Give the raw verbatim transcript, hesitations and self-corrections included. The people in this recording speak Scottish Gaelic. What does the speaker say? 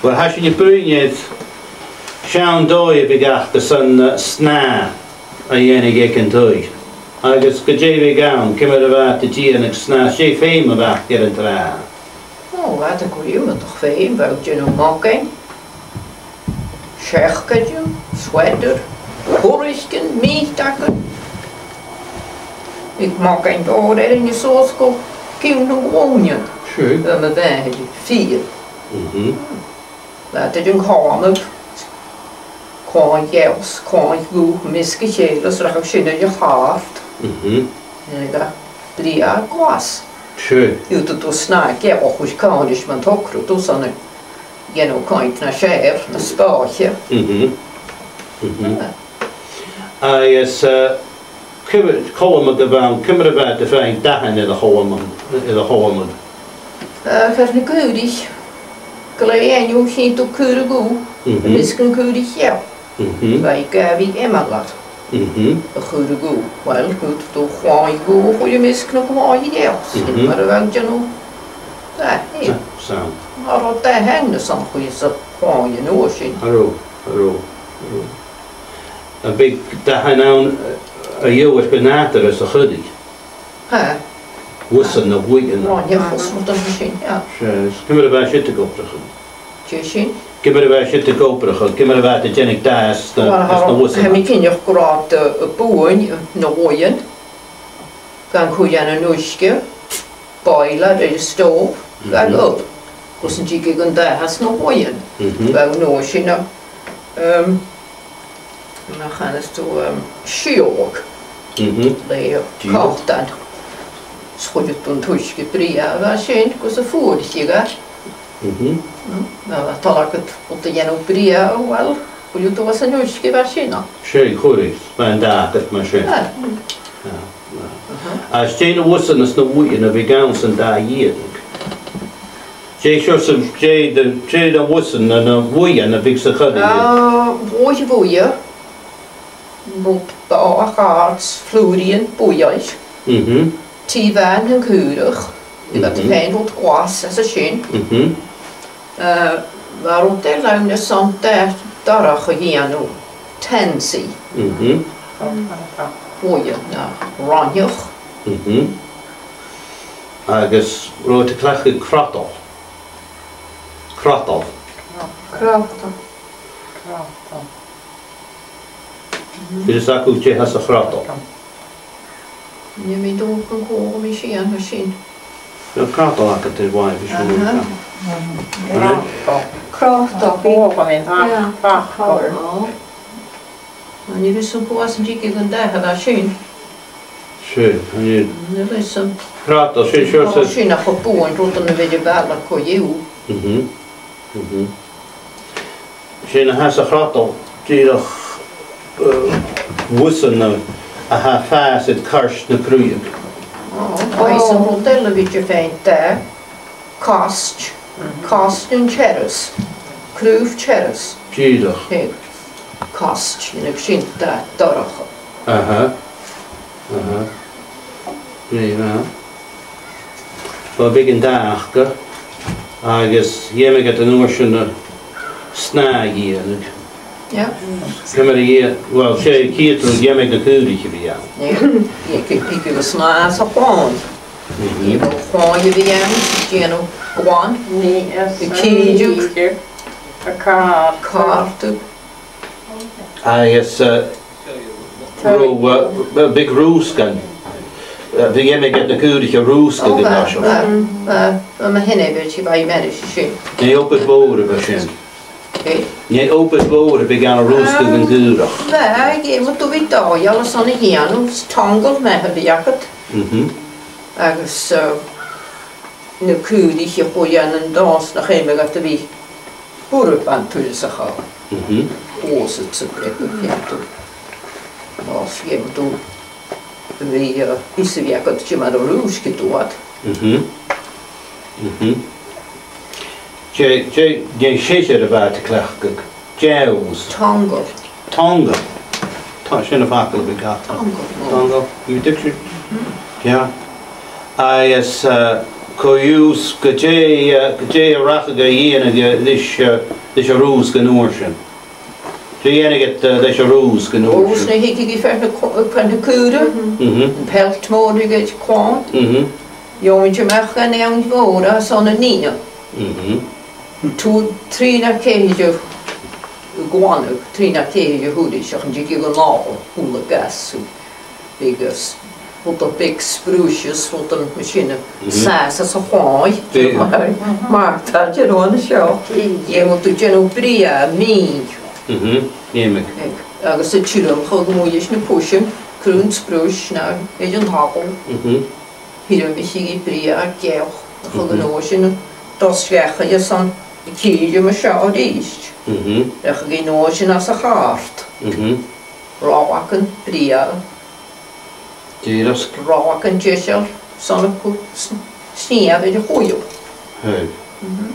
Uill, tha sinn a' bruidhinn air seann dòigh a bhiodh aca airson, eh, snàth a dhèanamh aig an taigh. Agus gu dè bhiodh ann, ciamar a bhiodh iad a' dèanamh snàth, 's e feum a bhiodh aca air an t-snàth? Ò, bhiodh iad a' cur iomadach feum, bhiodh iad a' dèanamh magainn, seacaidean, sweater, curraichean, miotagan. Bhiodh magainn mhòr air an suas gu ceann na glùine. Sure. Bha mo mhàthair fighe. Mhm. Bhiodh iad air an còmhnadh, còmhdach, còmhdach dhubh, am measg a chèile, 's rachadh sin air a' chàrd. Mhm. Agus brèagha glas. Sure. Gheibheadh tu snàth geal a chur còmhla ris mun togra tu airson a dhèanamh coimhead nas fheàrr, nas spàiche. Mhm. Mhm. Ah. Agus, eh, ciamar, còmhla gu bheil, ciamar a bhiodh iad a' faighinn dathan air a' chòmhnaidh, air a' chòmhnaidh? Eh, fear na caoraich, glè ainneamh, chì thu caora dhubh, mhm, am measg nan caorach gheal. Mhm. Bhiodh e gu math iomallach. Mhm. A' chaora dhubh, uill, chuireadh tu clòimh dhubh, chuireadh am measg nan clòimh gheal. Sin, mhm, mar a bhiodh iad a' dèanamh. Tha, eh. Tha, 's ann. Cha robh dathan ann airson a chur sa chlòimh an uair sin. Cha robh, cha robh, cha robh. Am biodh dathan ann, eh, a gheibheadh tu gu nàdarra sa choillidh? Tha. Uaislean no bhuidheann? Ràineach, uaislean, rudan mar sin, yeah. 'S e, 's ciamar a bhiodh siud ag obrachadh? Dè sin? Ciamar a bhiodh siud ag obrachadh? Ciamar a bhiodh iad a' dèanamh dath às na, às na uaislean? Uill, tha mi cinnteach gun robh iad, eh, a' buain, eh, na bhuidheann, gan cur ann an uisge, boiler air an stove, gan, mhm, ul, gus an tigeadh an dath às na bhuidheann. Mhm. Bhiodh an uair sin, eh, ehm, mar a chanas tu, ehm, siùbhlach. Mhm. Le, eh, dìreach, còtan. 'S chuireadh tu an t-uisge brèagha a bha sin gus am fuaraicheadh e. Mhm. Mm. Ma bha toil agad rud a dhèanamh brèagha, uill, chuireadh tu às an uisge a bha sin ann. 'S e, chuireadh, bha an dath agad mar sin. Ah. Ah, ah. Mhm. Agus dè na uaislean is na bhuidheann a bhiodh ann san dath a dhèanadh? Dè seòrsa, dè na, dè na uaislean no na bhuidheann a bhiodh sa choillidh? Ah, bhuidhe, bhuidhe. Rud bàthach àrd, flùraichean buidhe. Mhm. Tì bhàn nan caorach. Bhiodh iad, mhm, a' faighinn rud glas às a sin. Mhm. Eh, bha rud eile ann airson dath dorcha a dhèanamh. Tansy. Mhm. Bhuidhe, no ràineach. Mhm. Agus robh iad a' cleachdadh crotal. Crotal. Crotal. Crotal. Bheil fhios agaibh dè th' anns a' chrotal? Chan eil mi an dùil gun cuala mi sìon mar sin. Bheil crotal agad air a' bhàta, bheil sibh, aha, an e? Crotal. Crotal. Bha mi an, yeah, crotal. Ò. Chan eil fhios agam cò às an tigeadh an dath a bha sin. Sin, chan eil. Chan eil fhios agam. Crotal, sin, sure, ò, sin. Sin a' cho buan, rudan a bhiodh a' bhàthadh co-dhiù. Mhm. Mhm. Sin a th' anns a' chrotal, dìreach, eh, uaislean a, a tha a' fàs air coirt na cruidheachd. Ò, agus an rud eile a bhiodh tu a' faighinn, eh, cost, cost nan teirese, craobh teirese. Dìreach. Tha, cost, an e sin dath dorcha? Aha. Aha. Glè mhath. Bha beagan dath aca, agus dh'fheumadh iad an uair sin an snàth a dhèanamh. Yeah. Ciamar a dhèan-, uill, 's e a' chiad rud, dh'fheumadh na caoraich a bhith ann. Yeah. Yeah, gu, gu, gu snàth sa chlòimh. Mhm. Dh'fheumadh clòimh a bhith ann, dèanamh glan. Nì, eh, a' cìdeadh. A' càrdadh. Càrdadh. Agus, eh, robh, eh, bhiodh rùsgan. Eh, bhiodh, dh'fheumadh na caoraich a rùsgadh an uair sin. Ò, bha, bha, bha, bha mo sheanair, bha i mar sin. An e obair mhòr a bha sin? Eh? An e obair mhòr a bhiodh ann an rùsgadh nan caorach? Bha, aig, ma tu bhiodh dòigheil airson a dhèanamh, 's tongal math a bhiodh agad. Mhm. Agus, eh, na caoraich a chur ann an dòigh 's nach fheumadh iad a bhith buartha bhon turas a chall. Mhm. Ò, 's e, 's e, feumadh tu. Ò, 's feumadh tu a bhith, eh, fhios a bhith agad dè mar a rùisgeadh tu iad. Mhm. Mhm. Dè, dè, dè an seòrsa a bha iad a' cleachdadh? Deas. Tongal. Tongal. Tha, sin am facal a bhiodh aca. Tongal. Tongal. Bha mi a' tuigsinn. Mhm. Yeah. Agus, eh, Co-dhiù, gu dè, eh, gu dè a rachadh a dhèanamh, eh, leis, eh, leis an rùsg an uair sin? Dè dhèanadh iad, eh, leis an rùsg an uair sin? Rùsg na thigeadh i fear na co-, fear na caora, Mhm. am pelt mòr aig a' chlann. Mhm. Gheibheadh iad a-mach an fheadhainn mhòr às an nighe. Mhm. Tha trì no ceithir a' glanadh, trì no ceithir a thuras, ach an tigeadh an latha, a h-uile gàs. Agus rud beag spruce, rud mar sin, Mhm. sàs às a' chlòimh. Dè. Mar, mar a tha thu a' dèanamh an seo. Dè. Dh'fheumadh tu dèanamh brèagha, mìn. Mhm. Dh'fheumadh. Agus a' tiormachadh a-muigh leis na puisean, cruinn spruce, no air an t-sabhal. Mhm. Thiormaicheadh i brèagha geal, a chur Mhm. an uair sin, dol a-steach airson a' chìreadh mar seo a-rithist. Mhm. Rachadh i an uair sin às a' chàrd. Mhm. Ròlagan brèagha. Dìreach. Ròlagan deiseil, son a' cu-, s-, snìomh air a chuibheall. Hey. Mhm.